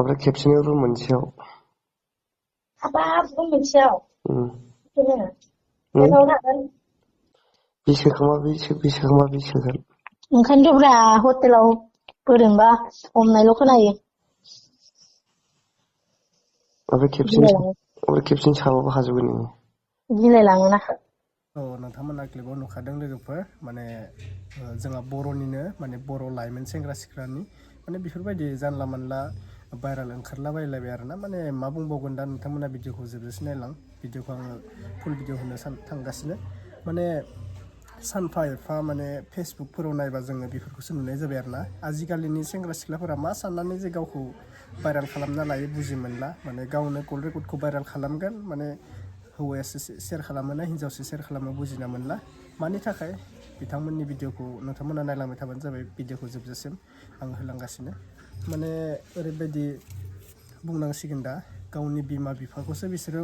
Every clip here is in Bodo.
ओमफ्राय खेबसेनो रुम मोनसेयाव हाबाब रुम मोनसेयाव बिदिनो बेनाव थागोन बेसेखांबा ओंखायनोथ' ब्रा हटेलाव बोरैबा हमनायल' खोनायो ओमफ्राय खेबसेनो साबाबो हाजोबगोन नोङो गिलायलाङोना नोंथांमोना क्लिपाव नुखादों लोगोफोर माने जोंहा बर'निनो माने बर' लाइमोन सेंग्रा सिख्लानि माने बेफोरबायदि जानला मानला भाइराल ओंखारलाबायलायबाय आरोना माने मा बुंबावगोन दा नोंथांमोना भिडिअखौ जोबजासे नायलां भिडिअखौ आङो फुल भिडिअ होनो थांगासिनो माने सानफा एफा माने फेसबुकफोराव नायबा जोङो बेफोरखौसो नुनाय जाबाय आरोना आजिखालिनि सेंग्रा सिख्लाफोरा मा साननानै जे गावखौ भाइराल खालामना लायो बुजि मोनला माने गावनो कल रेकर्डखौ भाइराल खालामगोन माने हौवायासो सेयार खालामोना हिन्जावसो सेयार खालामो बुजिना मोनला मानि थाखाय बिथांमोननि भिडिअखौ नोंथांमोना नायलांबाय थाबानो जाबाय भिडिअखौ जोबजासिम आं होलांगासिनो माने ओरैबायदि बुंनांसिगोन दा गावनि बिमा बिफाखौसो बिसोरो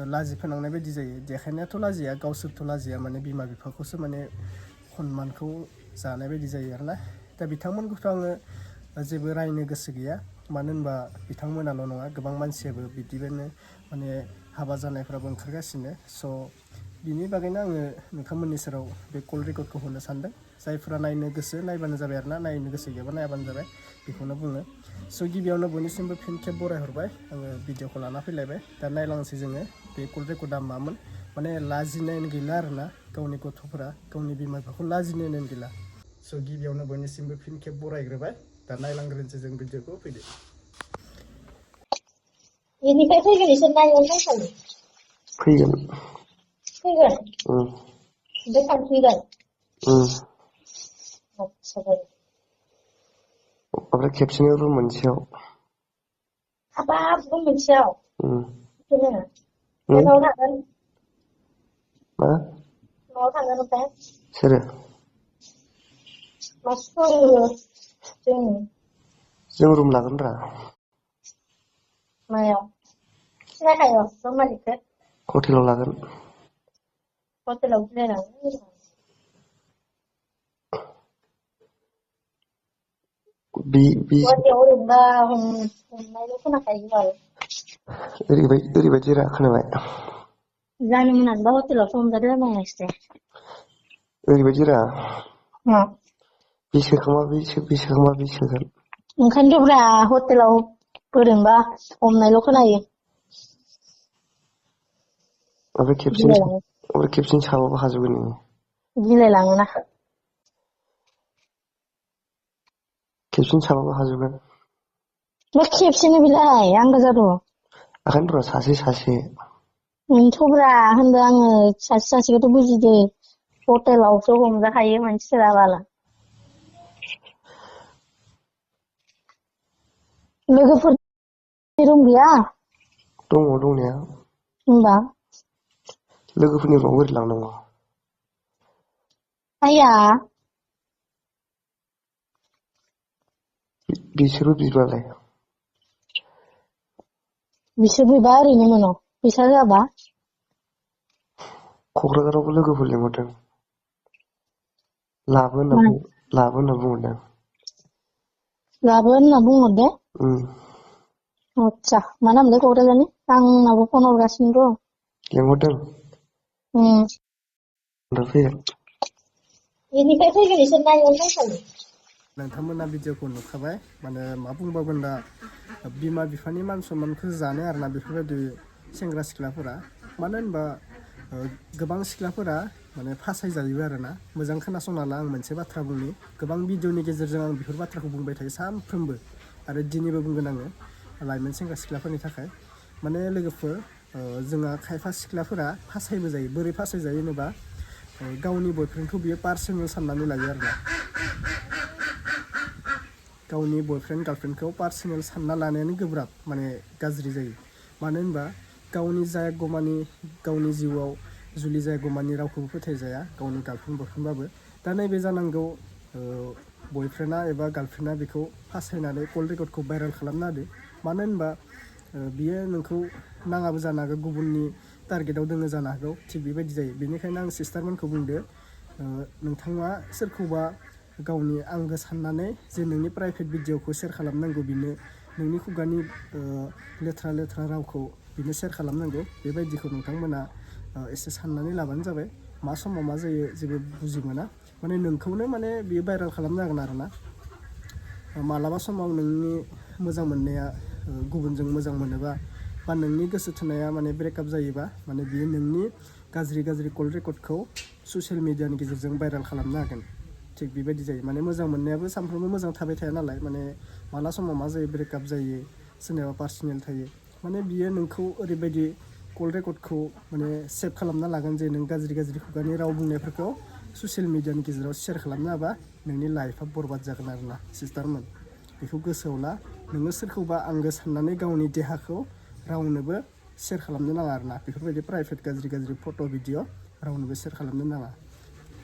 लाजि फोनांनाय बायदि जायो देखायनायाथ' लाजिया गावसोरथ' लाजिया माने बिमा बिफाखौसो माने सनमानखौ जानाय बायदि जायो आरोना दा बिथांमोनखौथ' आङो जेबो रायनो गोसो गैया मानो होनबा बिथांमोनाल' नङा गोबां मानसियाबो बिदिनो माने हाबा जानायफ्राबो ओंखारगासिनो स' बिनि बागैनो आङो नोंथांमोननि सेराव बे कल रेकर्डखौ होनो सानदों जायफोरा नायनो गोसो नायबानो जाबाय आरोना नायनो गोसो गैयाबा नायाबानो जाबाय बेखौनो बुङो स' गिबियावनो बयनिसिमबो फिन खेब बरायहरबाय आङो भिडिअखौ लाना फैलायबाय दा नायलांसै जोङो बे कल रेकर्डआ मामोन माने लाजिनायानो गैला आरोना गावनि गथ'फोरा गावनि बिमा बिफाखौ लाजिनायानो गैला स' गिबियावनो बयनिसिमबो फिन खेब बरायग्रोबाय दा नायलांग्रोनोसै जों भिडिअखौ फैदो बेनिफ्राय फैगोन इसोर नायनो नायखायो फैगोन ओमफ्राय थांफिनगोन ओमफ्राय खेबसेनो रुम मोनसेयाव हाबाब रुम मोनसेयाव बिदिनो बेनाव थागोन मा न'आव थांगोन ओमफ्राय सोरो मानसिफोर जों रुम लागोन रा मायाव सिनायखायो रुम मालिकखौ हटेलाव लागोन हटेलाव गिलायलाङो गुवाहाटियाव ओरैनोबा हमनायल' खोनाखायो आरो ओरैबायदि रा खोनाबाय जानो मोनानोबा हटेलावसो हमजादो होननांसिगोन ओरैबायदि रा बेसेखांबा ओंखायनोथ' ब्रा हटेलाव बोरैबा हमनायल' खोनायो ओमफ्राय खेबसेनो साबाबो हाजोबगोन नोङो गिलायलाङोना खेबसेनो साबाबो हाजोबगोन मा खेबसेनो बिलाय आं गोजाथ' ओंखायनो र' सासे बेनोथ'ब्रा होनदों आङो सासेखौथ' बुजिदो हटेलावसो हमजाखायो मानसिफोरा बाला लोगोफोरनि रुम गैया दङ दंनाया होनबा लोगोफोरनि रुमाव बोरै लांनांगौ आया बिसोरबो बिबालाय बिसोर बिबा ओरैनो मोनो फैसा होआबा क'क्राझारावबो लोगोफोर लिंहरदों लाबो होनना बुंहरदों लाबो होनना बुंहरदो आतसा मा नामलै क'क्राझारनि आंनाबो फन हरगासिनो र' लिंहरदों फैगोन बेनिफ्राय फैगोन इसोर नायनो नायखायो नोंथांमोना भिडिअखौ नुखाबाय माने मा बुंबावगोन दा बिमा बिफानि मान सनमानखौ जानो आरोना बेफोरबायदि सेंग्रा सिख्लाफोरा मानो होनबा गोबां सिख्लाफोरा माने फासायजायोबो आरोना मोजां खोनासंना ला आं मोनसे बाथ्रा बुंनि गोबां भिडिअनि गेजेरजों आं बेफोर बाथ्राखौ बुंबाय थायो सानफ्रोमबो आरो दिनैबो बुंगोन आङो लाइमोन सेंग्रा सिख्लाफोरनि थाखाय माने लोगोफोर जोंहा खायफा सिख्लाफोरा फासायबो जायो बोरै फासायजायो होनोबा गावनि बयफ्रेन्डखौ बियो पार्सनेल साननानै लायो आरोना गावनि बयफ्रेन्ड गार्लफ्रेन्डखौ पार्सनेल सानना लानायानो गोब्राब माने गाज्रि जायो मानो होनबा गावनि जायागौमानि गावनि जिउआव जुलि जायागौमानि रावखौबो फोथायजाया गावनि गार्लफ्रेन्ड बयफ्रेन्डबाबो दा नैबे जानांगौ बयफ्रेन्डआ एबा गार्लफ्रेन्डआ बेखौ फासायनानै कल रेकर्डखौ भाइरेल खालामना होदो मानो होनबा बियो नोंखौ नाङाबो जानो हागौ गुबुननि टारगेटआव दोङो जानो हागौ थिग बेबायदि जायो बेनिखायनो आं सिस्टारमोनखौ बुंदो नोंथाङा सोरखौबा गावनि आंगो साननानै जे नोंनि प्राइभेट भिडिअखौ शेयार खालामनांगौ बिनो नोंनि खुगानि लेथ्रा लेथ्रा रावखौ बिनो सेयार खालामनांगौ बेबायदिखौ नोंथांमोना एसे साननानै लाबानो जाबाय मा समाव मा जायो जेबो बुजि मोना माने नोंखौनो माने बियो भाइरेल खालामनो हागोन आरो ना मालाबा समाव नोंनि मोजां मोननाया गुबुनजों मोजां मोनोबा बा नोंनि गोसो थोनाया माने ब्रेकआप जायोबा माने बियो नोंनि गाज्रि गाज्रि कल रेकर्डखौ ससियेल मिडियानि गेजेरजों भाइरेल खालामनो हागोन थिग बेबायदि जायो माने मोजां मोननायाबो सानफ्रोमबो मोजां थाबाय थाया नालाय माने माला समाव मा जायो ब्रेकआप जायो सोरनियाबा पार्सनेल थायो माने बियो नोंखौ ओरैबायदि कल रेकर्डखौ माने सेभ खालामना लागोन जे नों गाज्रि गाज्रि खुगानि राव बुंनायफोरखौ ससियेल मिडियानि गेजेराव शेयार खालामनो हाबा नोंनि लाइफआ बरबाद जागोन आरोना सिस्टारमोन बेखौ गोसोआव ला नोङो सोरखौबा आंगो साननानै गावनि देहाखौ रावनोबो शेयार खालामनो नाङा आरोना बेफोरबायदि प्राइभेट गाज्रि गाज्रि फट' भिडिअ रावनोबो शेयार खालामनो नाङा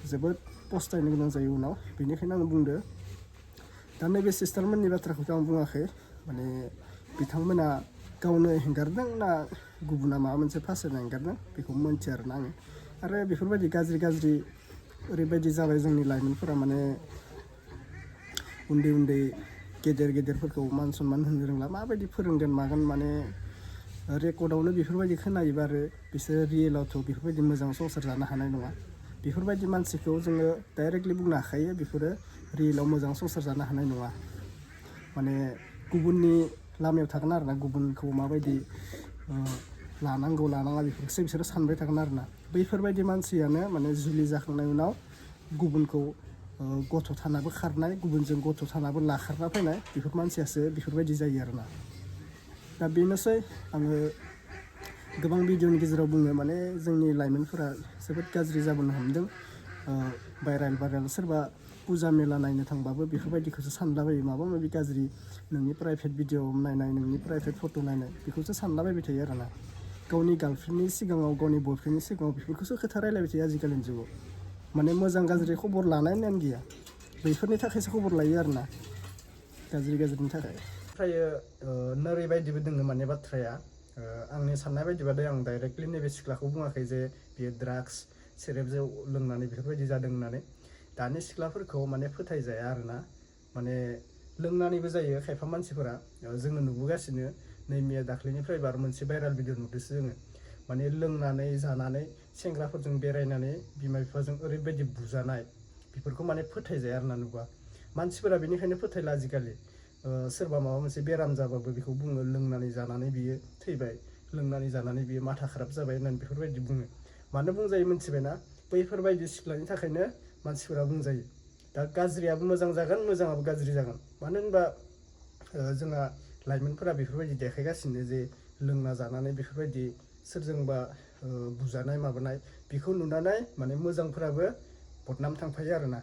जोबोद पस्थायनो गोनां जायो उनाव बेनिखायनो आं बुंदो दा नैबे सिस्टारमोननि बाथ्राखौथ' आं बुङाखै माने बिथांमोना गावनो हेंगारदों ना गुबुना माबा मोनसे फासायना हेंगारदों बेखौ मोनथिया आरोना आङो आरो बेफोरबायदि गाज्रि गाज्रि ओरैबायदि जाबाय जोंनि लाइमोनफोरा माने उन्दै उन्दै गेदेर गेदेरफोरखौ मान सनमान होनो रोंला माबायदि फोरोंगोन मागोन माने रेकर्डआवनो बेफोरबायदि खोनायोबा आरो बिसोर रियेलावथ' बेफोरबायदि मोजां संसार जानो हानाय नङा बेफोरबायदि मानसिखौ जोङो डाइरेक्टलि बुंनो हाखायो बेफोरो रियेलाव मोजां संसार जानो हानाय नङा माने गुबुननि लामायाव थागोन आरोना गुबुनखौ माबायदि लानांगौ लानाङा बेफोरखौसो बिसोरो सानबाय थागोन आरोना बैफोरबायदि मानसियानो माने जुलि जाखांनायनि उनाव गुबुनखौ गथ' थानाबो खारनाय गुबुनजों गथ' थानाबो लाखारना फैनाय बेफोर मानसियासो बेफोरबायदि जायो आरोना दा बेनोसै आङो गोबां भिडिअनि गेजेराव बुङो माने जोंनि लाइमोनफोरा जोबोद गाज्रि जाबोनो हमदों भाइरेल सोरबा फुजा मेला नायनो थांबाबो बेफोरबायदिखौसो सानलाबायो माबा माबि गाज्रि नोंनि प्राइभेट भिडिअ नायनाय नोंनि प्राइभेट फट' नायनाय बेखौसो सानलाबायबाय थायो आरोना गावनि गार्लफ्रेन्डनि सिगाङाव गावनि बयफ्रेन्डनि सिगाङाव बेफोरखौसो खोथा रायलायबाय थायो आजिखालिनि जुगाव माने मोजां गाज्रि खबर लानायानो गैया बैफोरनि थाखायसो खबर लायो आरोना गाज्रि गाज्रिनि थाखाय ओमफ्रायो नोरैबायदिबो दोङो माने बाथ्राया आंनि साननाय बायदिबाथाय आं डाइरेक्टलि नैबे सिख्लाखौ बुङाखै जे बियो ड्राग्स सेरेब जौ लोंनानै बेफोरबायदि जादों होननानै दानि सिख्लाफोरखौ माने फोथायजाया आरोना माने लोंनानैबो जायो खायफा मानसिफोरा जोङो नुबोगासिनो नै मैया दाख्लैनिफ्रायबो आरो मोनसे भाइरेल भिडिअ नुदोंसो जोङो माने लोंनानै जानानै सेंग्राफोरजों बेरायनानै बिमा बिफाजों ओरैबायदि बुजानाय बेफोरखौ माने फोथायजाया आरोना नुबा मानसिफोरा बेनिखायनो फोथायला आजिखालि सोरबा माबा मोनसे बेराम जाबाबो बेखौ बुङो लोंनानै जानानै बियो थैबाय लोंनानै जानानै बियो माथा खाराब जाबाय होननानै बेफोरबायदि बुङो मानो बुंजायो मिथिबायना बैफोरबायदि सिख्लानि थाखायनो मानसिफोरा बुंजायो दा गाज्रियाबो मोजां जागोन मोजाङाबो गाज्रि जागोन मानो होनबा जोंहा लाइमोनफोरा बेफोरबायदि देखायगासिनो जे लोंना जानानै बेफोरबायदि सोरजोंबा बुजानाय माबानाय बेखौ नुनानै माने मोजांफोराबो बदनाम थांफायो आरोना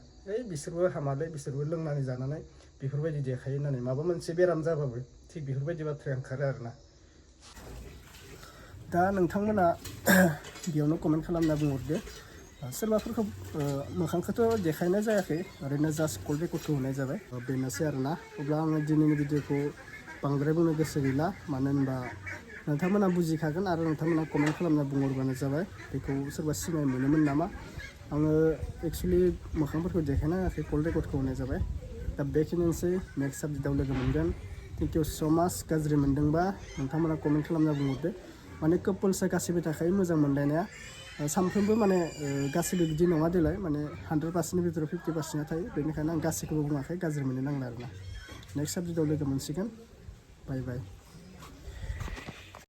बिसोरबो हामालै बिसोरबो लोंनानै जानानै बेफोरबायदि देखायो होननानै माबा मोनसे बेराम जाबाबो थिग बेफोरबायदि बाथ्राया ओंखारो आरोना दा नोंथांमोना बेयावनो कमेन्ट खालामना बुंहरदो सोरबाफोरखौ मोखांखौथ' देखायनाय जायाखै ओरैनो जास्ट कल रेकर्डखौ होनाय जाबाय बेनोसै आरोना अब्ला आङो दिनैनि भिडिअखौ बांद्राय बुंनो गोसो गैला मानो होनबा नोंथांमोना बुजिखागोन आरो नोंथांमोना कमेन्ट खालामना बुंहरबानो जाबाय बेखौ सोरबा सिनाय मोनोमोन नामा आङो एक्सुवेलि मोखांफोरखौ देखायना होयाखै कल रेकर्डखौ होनाय जाबाय दा बेखिनिसै नेक्स्ट साबजेक्टआव लोगो मोनगोन थेंक इउ स' माच गाज्रि मोनदोंबा नोंथांमोना कमेन्ट खालामना बुंहरदो माने कापोल्सआ गासैबो थाखायो मोजां मोनलायनाया सानफ्रोमबो माने गासैबो बिदि नङा देलाय माने 100%नि भितराव 50%आ थायो बेनिखायनो आं गासैखौबो बुङाखै गाज्रि मोननो नांला आरोना नेक्स्ट साबजेक्टआव लोगो मोनसिगोन बाय बाय